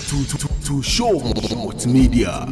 To, to, to show multimedia.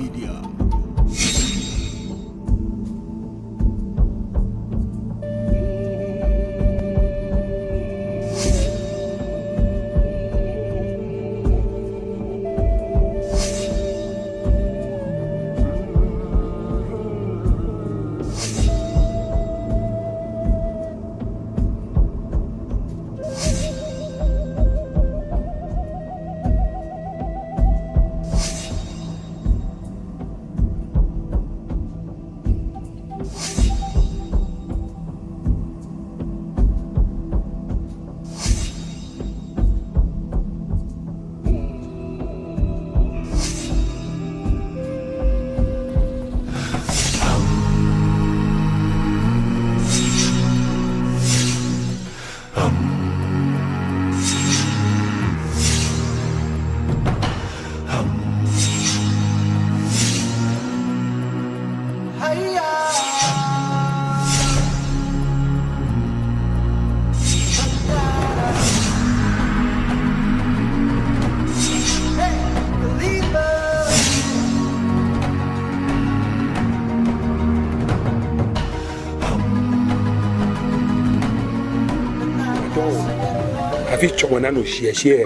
Hafi tsɔme nano shiɛshiɛ.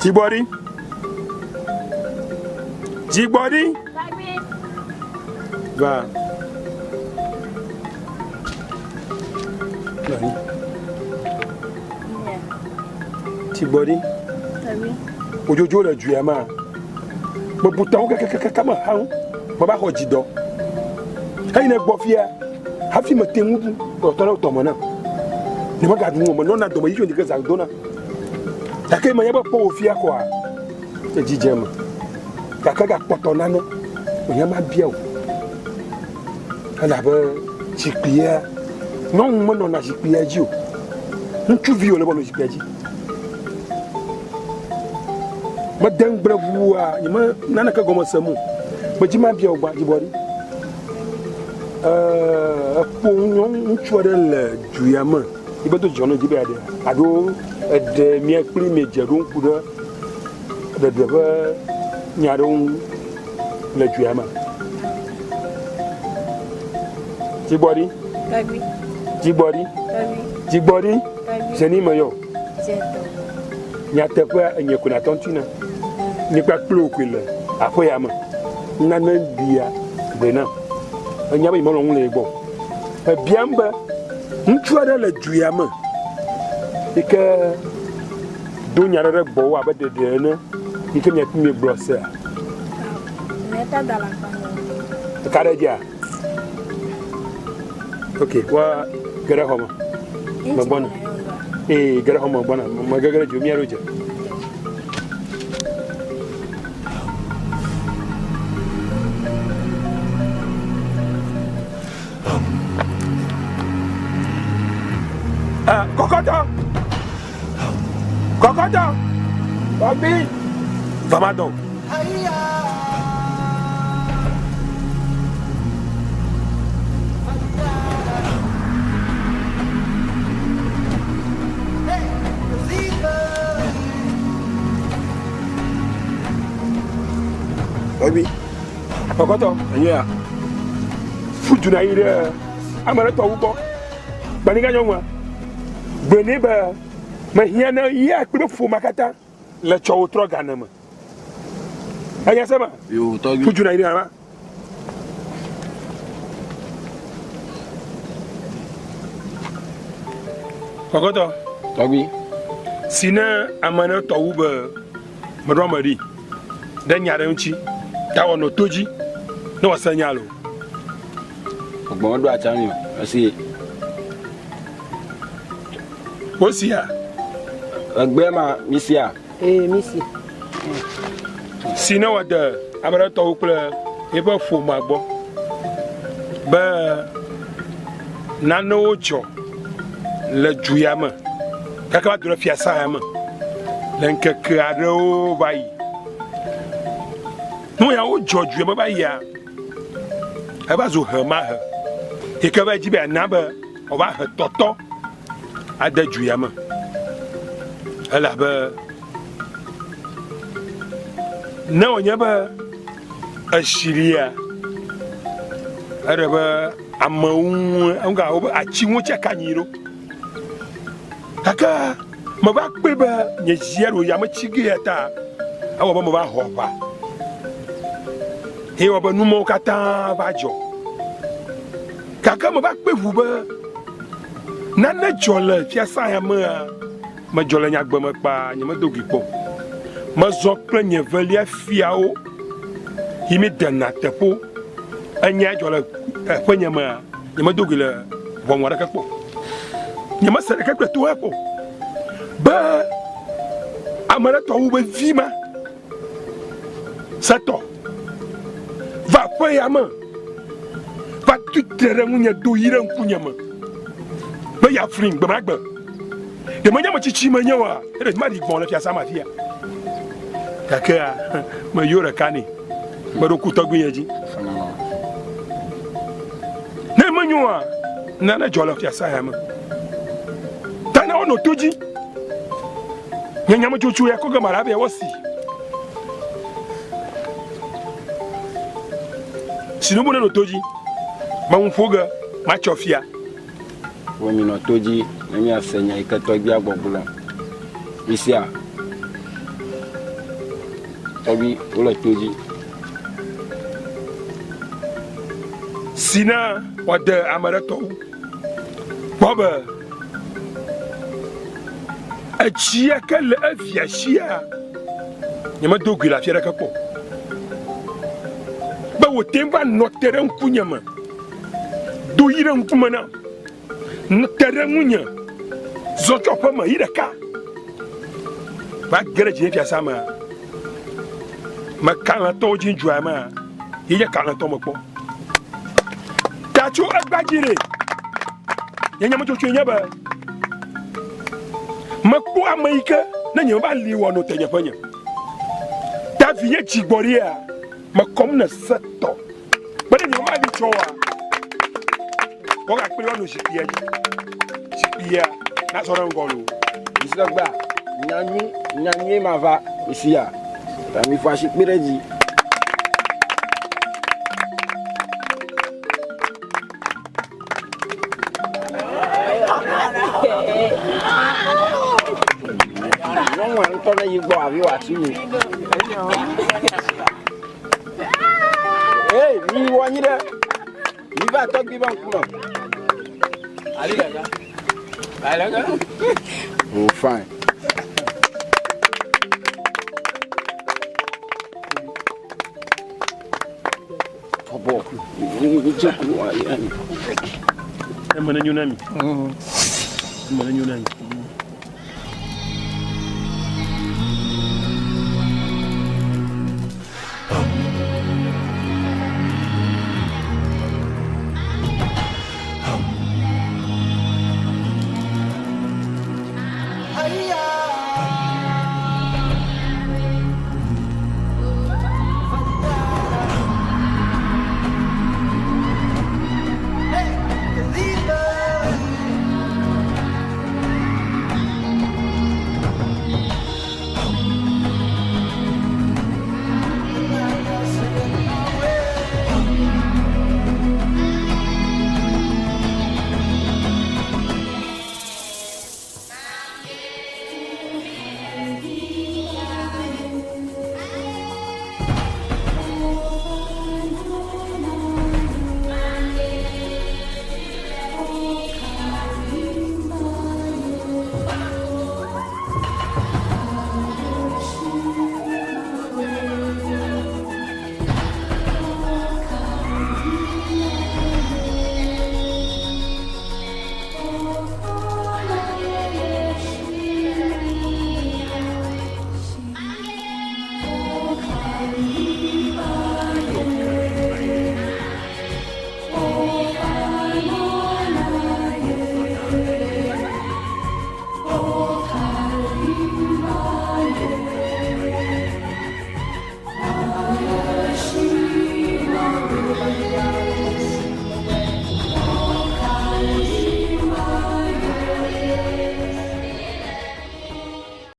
Dzigbɔɖi. Dzigbɔɖi. Va. Nani. Dzigbɔɖi. Wodzodzo le dua ma. Mebu tɔwo kakakaka me haŋ. Meva xɔ dzidɔ. Eyi ne gbɔ fia hafi mete ŋu ɖu tɔtɔ ɖe tɔme nam. Nyemegaɖu nu o, menɔna dɔme yi tso ŋdike zã dona. Gake menye be kpɔ wò fia koa, edzi dze eme. Gake gakpɔtɔ nane wònye mabia o. Elabe zikpuia, nyɔnu menɔna zikpuia dzi o. Ŋutsuvi wòle be wòanɔ zikpuia dzi. Mede ŋugble ʋua, nyeme naneke gɔme sem o. Medzi mabia wò gbã, dzigbɔɖi. Eee, ekpo nyɔnu ŋutsu aɖe le du ya me yi be do dzidzɔ ne di be yeaɖe alo eɖe mia kpli miedze ɖo ŋku ɖe ɖeɖe ƒe nya aɖewo ŋu le du ya me. Dzigbɔɖi. Dzigbɔɖi. Dzigbɔɖi. Zeni me yɔ. Nyateƒea enye ko natɔ ŋuti na. Nye kpakple wò koe le aƒe ya me. Nane bia gbe nam. Enya be nyemelɔ̃ nu le ye gbɔ o. Ebiam be, Ŋutsu aɖe le du ya me yi ke do nya aɖe ɖe gbɔwò abe ɖeɖe ene yi ke mia kpli miegblɔ sea? Eka ɖe edzia? Ok, wa ge ɖe xɔ me. Megbɔna. Ee, ge ɖe xɔ me gbɔna. Megege ɖe dzo mía ɖo dze. Kɔkɔtɔ! Kɔkɔtɔ! Tɔgbi! Vama dɔn. Tɔgbi. Kɔkɔtɔ. Enye ya. Futu na yi ɖe ame ɖe tɔwu gbɔ. Gbaniga nyɔnua. Gblɔe nɛ be mehiã ne yea kple ƒomea katã le tsɔwò trɔ ga ne me. Enya se ma? Yo, tɔgbi. Futu na yi ɖe ama. Kɔkɔtɔ. Tɔgbi. Si ne ame ɖe tɔwu be meɖo ame ɖi ɖe nya ɖe ŋuti ta wòanɔ to dzi ne wòase nya lo. Gbɔgbɔ meɖo atsa mi o. Esi. Wosia. Egbea ma mi sia. Ee mi si. Si ne wòade ame ɖe tɔwo kple eƒe ƒomea gbɔ be nanewo dzɔ le du ya me gake va do ɖe fiasa ya me le ŋkeke aɖewo va yi. Nu yawo dzɔ du ya me va yia, eva zu hemahe yi ke va dzi be yeana be wòava he tɔtɔ ade du ya me elabe. Ne wònye be etsi lia, eɖe be amewo ŋue, ŋga wobe atsi ŋu tse ka nyi ɖo. Gake meva kpɔe be nye dzia ɖo ya metsi ge ya ta ewɔ be meva xɔ ʋa. Eye wɔ be nu mawo katã va dzɔ. Gake meva kpɔe ŋu be nane dzɔ le fiasã ya mea. Medzɔ le nye agbe me kpaa, nyemedo gui kpɔ o. Mezɔ kple nye velia fiawo yi mi dena teƒewo. Enya dzɔ le ƒenye mea, nyemedo gui le ʋɔnu aɖeke kpɔ o. Nyemese ɖeke kple to hã kpɔ o be ame ɖe tɔ wu be vi ma setɔ va aƒe ya me va tutre ɖe ŋunye do yi ɖe ŋkunye me be yeaflim gbemagbe. Ɖe menye ame tsitsi menye oa? Eɖe maɖi gbɔ̃ le fiasã me afia. Gakea, meyɔ ɖeka nɛ. Meɖo ku tɔgbuinye dzi. Ne menyo oa, nane dzɔ le fiasã ya me. Ta na woanɔ to dzi. Nye nyametsotso ya kɔ ge mala be woasi. Sinubu nenɔ to dzi. Meŋu ƒo ge matsɔ fia. Vɔ minɔ to dzi ne miase nya yi ke tɔgbuia gbɔgblɔ. Misia? Tɔgbui, wole to dzi. Si na wòade ame ɖe tɔwu. Kpɔ be etsia ke le evia sia, nyemedo gui le afi aɖeke kpɔ o. Be wòte ŋu va nɔ te ɖe ŋkunye me. Do yi ɖe ŋkume nam. Te ɖe ŋunye. Zɔ tso aƒe me yi ɖeka. Va ge ɖe dzinye fiasa mea. Me kalẽtɔwo dzi dzua mea. Ye nye kalẽtɔ mekpɔ. Ta tso egbea dzi ɖe. Nye nyametsotsoe nye be mekpɔ ame yi ke ne nye meva li wɔ nɔ te nye ƒenye. Ta vinye dzigbɔɖia mekɔm ne setɔ. Kpe ɖe nye mali tsɔ wa. Kɔ ga kple woanɔ zikpuia dzi. Zikpuia nazɔ ɖe ŋgɔ loo. Misrɔ̃gbea, nya nyui, nya nyui ma va misia. Ta mi fɔ asi kpe ɖe dzi. Nyɔnua ŋutɔ ne yi gbɔ hafi wòatsi mi. Hey, mi wɔ anyi ɖe. Mi va tɔgbi be ŋkume. Ali ɖeka. Ali ɖeka. Oh, fine. Bɔbɔ. Mi dze klo ayi anyi. Eme ne nyo na mi. Eme ne nyo na mi.